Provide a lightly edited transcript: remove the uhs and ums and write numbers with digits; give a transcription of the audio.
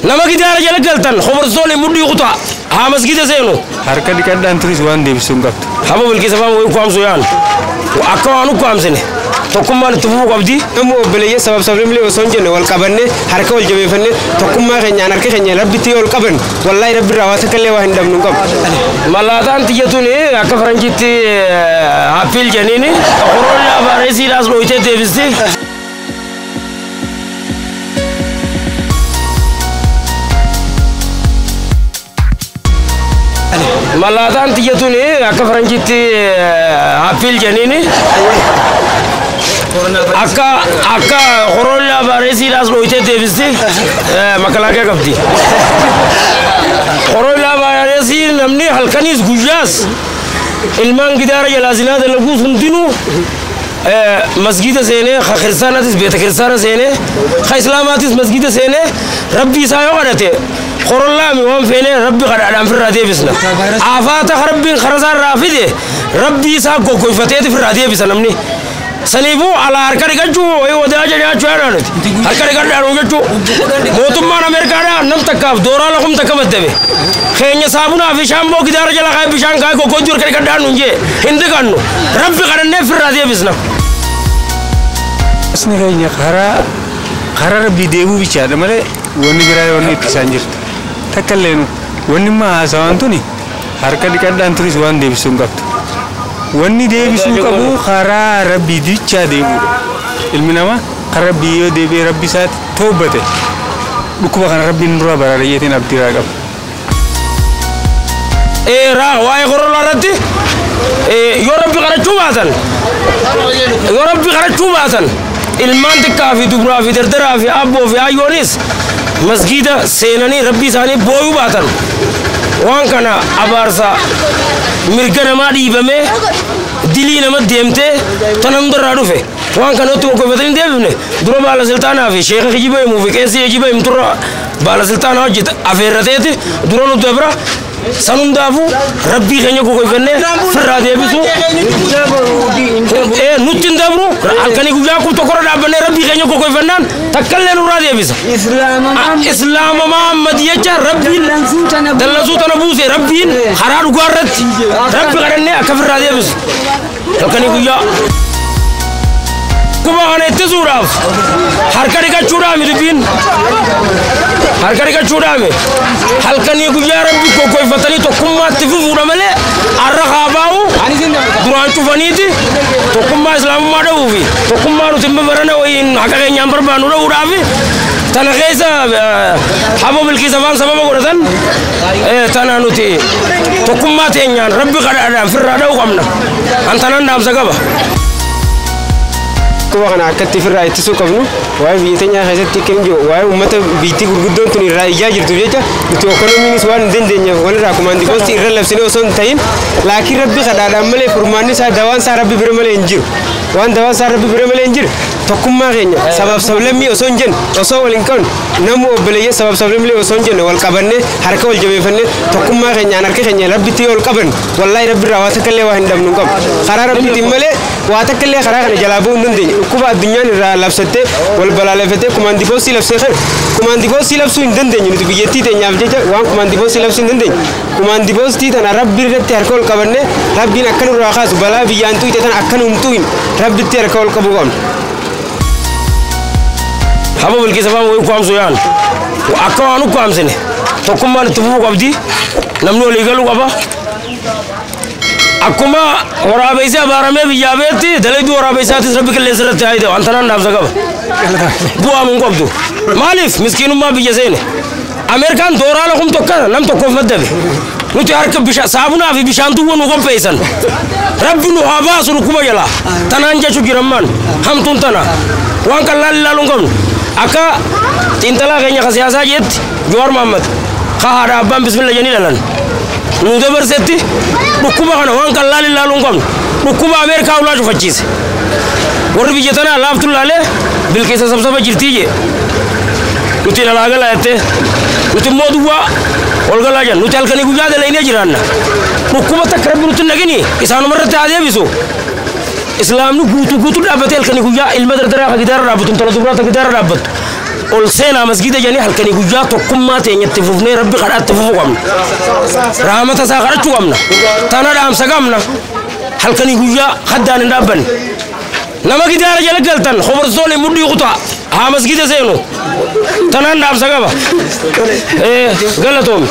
Nama gidaara jala galtan khobarsoole mudhii kutaa haa masgida seenu. Harka dhiqadhaan turis waan deebisuu hin qabdu. Haba bilkeessa faan wayii ukkaamsu yaan akka waan ukkaamsine tokkummaan itti fufuu qabdi. Namni obboleeyyan sabab sablamlee osoo hin jenne wal qabannee harka wal jabeeffannee tokkummaa keenyaan harka keenya rabbitti yoo ol qaban wallaahi rabbi irraa waa takka illee waa hin dhabnu hin qabnu. Malaataan tiyya tuni akka faranjiitti happiil jedhaniini koroonaa vaayirasiidhaas dhoyitee deebisti. Malaataan tiyya tuni akka faranjiitti happiil jedhaniini akka akka koroonaa vaayirasiidhaas dhoyitee deebisti makalaakaa qabdi. Koroonaa vaayirasii namni halkaniis guyyaas ilmaan gidaara jalaa zinaa dalaguus hundinuu masgida seenee ka kiristaanaatis beeta kiristaana seenee ka islaamaatis masgida seenee rabbi isaa yoo kadhate korollaami waan feenee rabbi kadhaadhaan firraa deebisna. Afaata rabbiin karasaa irraa fide rabbi isaa goggoifateeti firraa deebisa namni. Saniifuu alaa harka dhiqachuu wayii wadaaja nyaachuu yaadhaa nuti. Harka dhiqadhaan jechuu mootummaan Ameerikaadhaa nam takkaaf dooraa kum takka maddabe. Keenya saabunaa fi shaamboo gidaara jala kaa'ee bishaan kaa'ee goggoojjuu harka dhiqadhaan nuun jee hin dhiqannu. Rabbi kadhannee firraa deebisna. Asni keenya karaa karaa rabbii deebuu bichaadha malee wanni biraa wanni itti isaan jirtu. Takka illee nu wanni immoo haasawaan tuni harka dhiqadhaan turis waan deebisuu hin qabdu. Wanni deebisuu qabu karaa rabbii dichaa deebi'uudha. Ilmi namaa karaa rabbii yoo deebi'ee rabbi isaatti toobbate dhukkuba kana rabbiin nurraa baraara jeetiin abdii irraa qaba. Raa waa'ee korollaa irratti yoo rabbi kadhachuu baatan yoo rabbi kadhachuu baatan ilmaan xiqqaa fi dubraa fi dardaraa fi abboo fi hayyoonis masgiida seenanii rabbi isaanii booyuu baatan waan kana abaarsa mirga namaa dhiibamee dilii nama deemtee tana hundarraa dhufe waan kanatti goggofatanii deebifne dura baala siltaanaa fi sheeka kijiba himuu fi qeessii kijiba himturra baala siltaanaa hojjeta afeerrateeti dura nu dabra san hundaafuu rabbii keenya goggoifannee firraa deebisu nutti hin dabru halkanii guyyaa kun tokkorra dhaabbannee rabbii keenya goggoifannaan takkallee nurraa deebisa. Islaama Muhammad jecha rabbiin dallansuu tana buuse rabbiin karaa dhugaa irratti rabbi kadhannee akka firraa deebisu halkanii guyyaa. Dhukkuba kana ittisuudhaaf harka dhiqachuudhaaf dubbiin harka dhiqachuudhaaf halkanii guyyaa rabbi goggoifatanii tokkummaatti fufuudha malee har'a haa baa'u duraan cufaniiti tokkummaa islaamummaa dha'uu fi tokkummaa nuti hin barana wayiin haqa keenyaan barbaannu dha'uudhaaf tana keessa haboo bilkiisa faan sababa godhatan tana nuti tokkummaa teenyaan rabbi kadhaadhaan firraa dha'uu qabna an tanan dhaamsa qaba. Dhukkuba kana akkatti ofirraa ittisuu qabnu waa'ee biyya teenyaa keessatti akka hin jiru waa'ee uummata biyyattii gurguddoon tun irraa iyyaa jirtu jecha nuti ekonomiinis waan hin dandeenyeef walirraa kumaandii poostii irra labsinee osoo hin ta'in laakiin rabbi kadhaadhaan malee furmaanni isaa dawaan isaa rabbi bira malee hin jiru. Waan dawaan isaa rabbi bira malee hin jiru tokkummaa keenya sabaaf sablammii osoo hin jenne osoo wal hin qabne namni obboleeyyan sabaaf sablamlee osoo hin jenne wal qabannee harka wal jabeeffannee tokkummaa keenyaan harka keenya rabbitti yoo ol qaban wallaahi rabbi irraa waa takka illee waa hin dhabnu hin qabnu. Karaa rabbiitiin malee waa takka illee karaa kana jalaa bu'uu hin dandeenye. Dhukkuba addunyaan irraa labsattee wal balaaleffattee kumaandii poostii labsee kana kumaandii poostii labsuu hin dandeenye nuti biyyattii teenyaaf jecha waan kumaandii poostii labsuu hin dandeenye. Kumaandii poostii tana rabbi irratti harka ol qabannee rabbiin akka nurraa kaasu balaa biyyaan tuqxe tana akka nu hin tuqin rabbitti harka ol qabuu qabna. Haba bilkeessa faan wayii ukkaamsu yaan akka waan ukkaamsine tokkummaan itti fufuu qabdi namni walii galuu qaba. Akkuma waraabessi abaaramee biyyaa beetti dalayduu waraabessaatis rabbi qilleensa irratti haa ta'u antanaan dhaamsa qaba. Bu'aa nun qabdu. Maaliif miskiinummaa biyya seene? Ameerikaan dooraa kum tokko nam tokkoof maddabe. Nuti harka bishaan saabunaa fi bishaan duwwa nu qopheessan. Rabbi nu haa baasu dhukkuba jalaa. Tanaan jechuun jirammaan hamtuun tana. Waan qallaan ilaaluu hin qabnu. Akka xiinxalaa keenya ka siyaasaa jeetti Jawaar Mohammad ka haadha abbaan bismilla jedhanii dhalan. Nu dabarsetti dhukkuba kana waan qallaan ilaaluu hin qabnu. Dhukkuba Ameerikaa ulaa cufachiise. Warri biyya tanaa laaftu laalee bilkeessa sabsaba jirtii jee. Nuti alaa galaa jettee nuti immoo duwwaa ol galaa jenna nuti halkanii guyyaa dalaynee jiraanna. Dhukkuba takka rabbi nutti hin dhagini isaanuma irratti haa deebisu. Islaamni guutuu guutuu dhaabbatee halkanii guyyaa ilma dardaraa ka gidaara dhaabbatu intala dubraa ta gidaara dhaabbattu. Ol seenaa masgiida jedhanii halkanii guyyaa tokkummaa teenyatti fufnee rabbi kadhaatti fufuu qabna. Raamata isaa kadhachuu qabna. Tana dhaamsa qabna. Halkanii guyyaa haddaan hin dhaabbanne. Nama gidaara jala galtan koborsooliin mudhii kutaa haa masgiida seenu. Tanaan dhaamsa qaba. Galatoomi.